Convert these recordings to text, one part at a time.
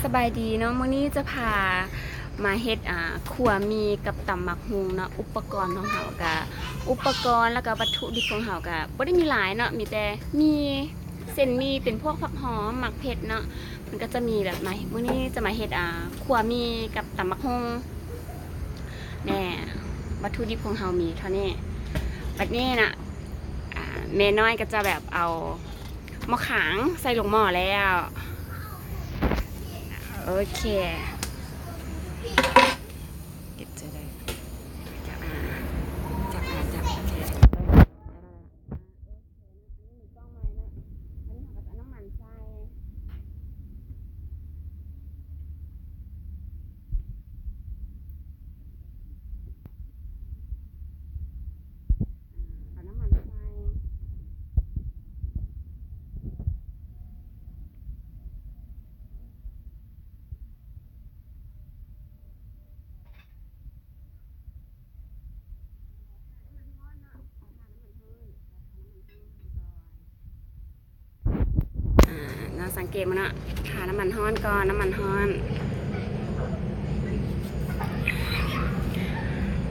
ສະບາຍດີເນາະ, ມື້ນີ້ຈະພາມາເຮັດ ອ່າ ຂົ້ວໝີ່ກັບຕຳໝາກຫຸ່ງເນາະ. ອຸປະກອນຂອງເຮົາກະ ອຸປະກອນ ແລ້ວກະວັດຖຸດິບຂອງເຮົາກະບໍ່ໄດ້ມີຫຼາຍເນາະ, ມີແຕ່ໝີ່ ເສັ້ນໝີ່ ເປັນພວກຜັກຫອມ ໝາກເຜັດເນາະ. ມັນກະຈະມີແບບມາ ມື້ນີ້ຈະມາເຮັດ ອ່າ ຂົ້ວໝີ່ກັບຕຳໝາກຫຸ່ງ. ແນ່ ວັດຖຸດິບຂອງເຮົາມີເທົ່ານີ້. ບັດນີ້ນະ ອ່າ ແມ່ນ້ອຍກໍຈະແບບເອົາໝໍ້ຂາງໃສ່ລົງໝໍ້ແລ້ວ. ໂອເຄ ເກັບໃສ່ໄດ້. ຈັບ ອ່າ ຈັບ ອ່າ ຈັບ ໂອເຄ. ອັນນີ້ມືກ້ອງໃໝ່ເນາະ, ອັນນີ້ເຮົາກໍຈະເອົານ້ຳມັນໃສ່ ເອົານ້ຳມັນໃສ່. ອ່າ ເນາະ ສັງເກດມາເນາະ, ຖ້ານ້ຳມັນຮ້ອນກ່ອນ, ນ້ຳມັນຮ້ອນ,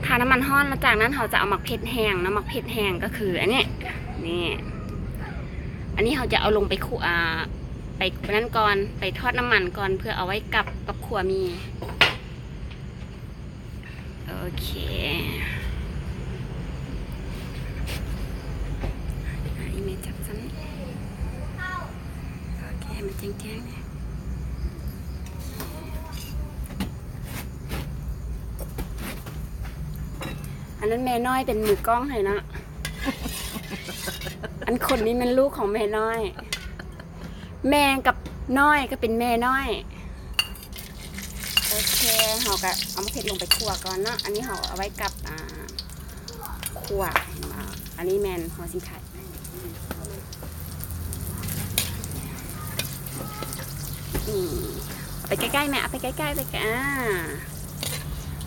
ຖ້ານ້ຳມັນຮ້ອນ ແລ້ວຈາກນັ້ນເຮົາຈະເອົາໝາກເຜັດແຫ້ງເນາະ, ໝາກເຜັດແຫ້ງກໍຄືອັນນີ້ ນີ້ ອັນນີ້ເຮົາຈະເອົາລົງໄປຂົ້ວ ອ່າ ໄປນັ້ນກ່ອນ, ໄປທອດນ້ຳມັນກ່ອນ ເພື່ອເອົາໄວ້ກັບກັບຂົ້ວໝີ່. ໂອເຄ ໃຫ້ແມ່ຈັບຊັ້ນນີ້. ໂອເຄ ໃຫ້ມັນແຈ້ງໆ ແນ່. ອັນນັ້ນແມ່ນ້ອຍເປັນມືກ້ອງໃຫ້ເນາະ, ອັນຄົນນີ້ແມ່ນລູກຂອງແມ່ນ້ອຍ. ແມ່ກັບນ້ອຍກໍເປັນແມ່ນ້ອຍ. ໂອເຄ ເຮົາກໍເອົາໝາກເຜັດລົງໄປຂົ້ວກ່ອນເນາະ. ອັນນີ້ເຮົາເອົາໄວ້ກັບ ອ່າ ຂົ້ວ. ອັນນີ້ແມ່ນຫົວສີໄຄ. ນີ້ ເອົາໄປໃກ້ໆ ແມ່ ເອົາໄປໃກ້ໆ ໄປໃກ້ ອ່າ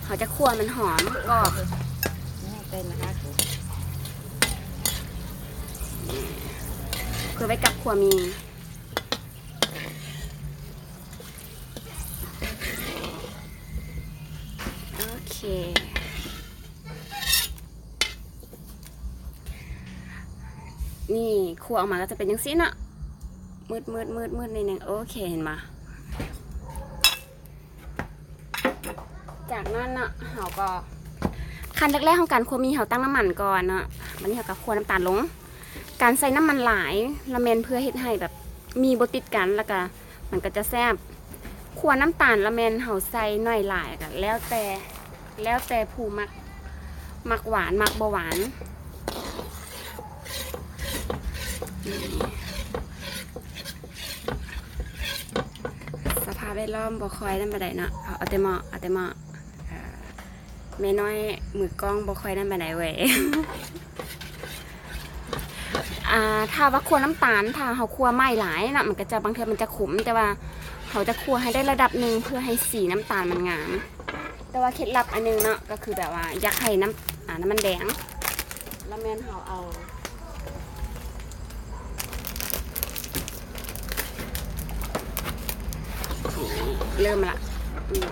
ເຮົາຈະຂົ້ວໃຫ້ມັນຫອມກອບ ເພື່ອໄວ້ກັບຂົ້ວໝີ່. ໂອເຄ ນີ້ ຂົ້ວອອກມາກໍຈະເປັນຈັ່ງຊີ້ເນາະ, ມືດໆໆໆ ໜ້ອຍໜຶ່ງ. ໂອເຄ ເຫັນບໍ່? ຈາກນັ້ນເນາະ ເຮົາກໍ ຂັ້ນແລກໆຂອງການຂົ້ວໝີ່ ເຮົາຕັ້ງນ້ຳມັນກ່ອນເນາະ, ບັດນີ້ເຮົາກໍຂົ້ວນ້ຳຕານລົງ. ການໃສ່ນ້ຳມັນຫຼາຍລະແມ່ນເພື່ອເຮັດໃຫ້ແບບໝີ່ບໍ່ຕິດກັນ ແລ້ວກະມັນກໍຈະແຊບ. ຂົ້ວນ້ຳຕານລະແມ່ນເຮົາໃສ່ໜ້ອຍຫຼາຍກໍແລ້ວແຕ່ ແລ້ວແຕ່ຜູ້ມັກ ມັກຫວານ ມັກບໍ່ຫວານ. ສະພາບແວດລ້ອມບໍ່ຄ່ອຍນັ້ນປານໃດເນາະ, ເອົາ ເອົາແຕ່ເໝາະ ເອົາແຕ່ເໝາະ. ເອີ ແມ່ນ້ອຍມືກ້ອງບໍ່ຄ່ອຍນັ້ນປານໃດເວີຍ. ອ່າ ຖ້າວ່າຂົ້ວນ້ຳຕານ ຖ້າເຮົາຂົ້ວໄມ້ຫຼາຍເນາະ ມັນກໍຈະ ບາງເທື່ອມັນຈະຂົມ, ແຕ່ວ່າເຮົາຈະຂົ້ວໃຫ້ໄດ້ລະດັບໜຶ່ງ ເພື່ອໃຫ້ສີນ້ຳຕານມັນງາມ. ແຕ່ວ່າເຄັດລັບອັນໜຶ່ງເນາະ ກໍຄືແບບວ່າຢາກໃຫ້ນ້ຳ ອ່າ ນ້ຳມັນແດງ ລະແມ່ນເຮົາເອົາ ນີ້ ເລີ່ມລະ ອືມ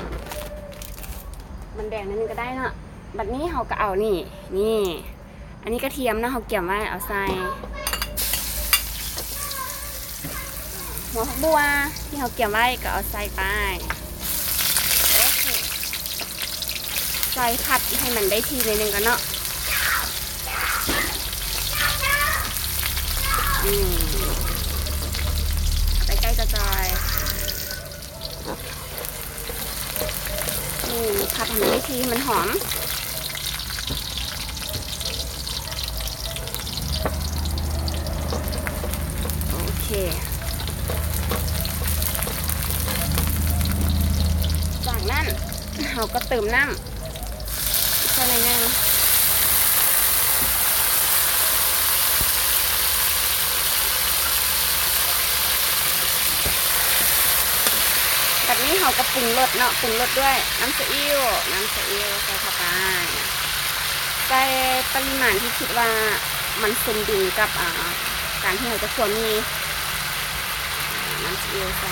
ມັນແດງໜ້ອຍໜຶ່ງກໍໄດ້ເນາະ. ບັດນີ້ເຮົາກໍເອົານີ້ ນີ້ ອັນນີ້ກະທຽມເນາະ ເຮົາກຽມໄວ້ ເອົາໃສ່ ຫົວຜັກບົ່ວທີ່ເຮົາກຽມໄວ້ກໍເອົາໃສ່ໄປ. ໂອເຄ ໃສ່ ຜັດໃຫ້ມັນໄດ້ທີ່ໜ້ອຍໜຶ່ງກ່ອນເນາະ. ອືມ ເອົາໄປໃກ້ຈອຍໆ. ນີ້ ຜັດໃຫ້ມັນໄດ້ທີ່ ໃຫ້ມັນຫອມ. ໂອເຄ ຈາກນັ້ນເຮົາກໍເຕີມນ້ຳ ໃສ່ໜ້ອຍໜຶ່ງ. ບັດນີ້ເຮົາກໍປຸງລົດເນາະ, ປຸງລົດດ້ວຍນ້ຳຊາອິ້ວ, ນ້ຳຊາອິ້ວໃສ່ເຂົ້າໄປ, ໃສ່ປະລິມານທີ່ຄິດວ່າມັນສົມດຸນກັບ ອາ ການທີ່ເຮົາຈະຂົ້ວໝີ່. ນ້ຳຊາອິ້ວໃສ່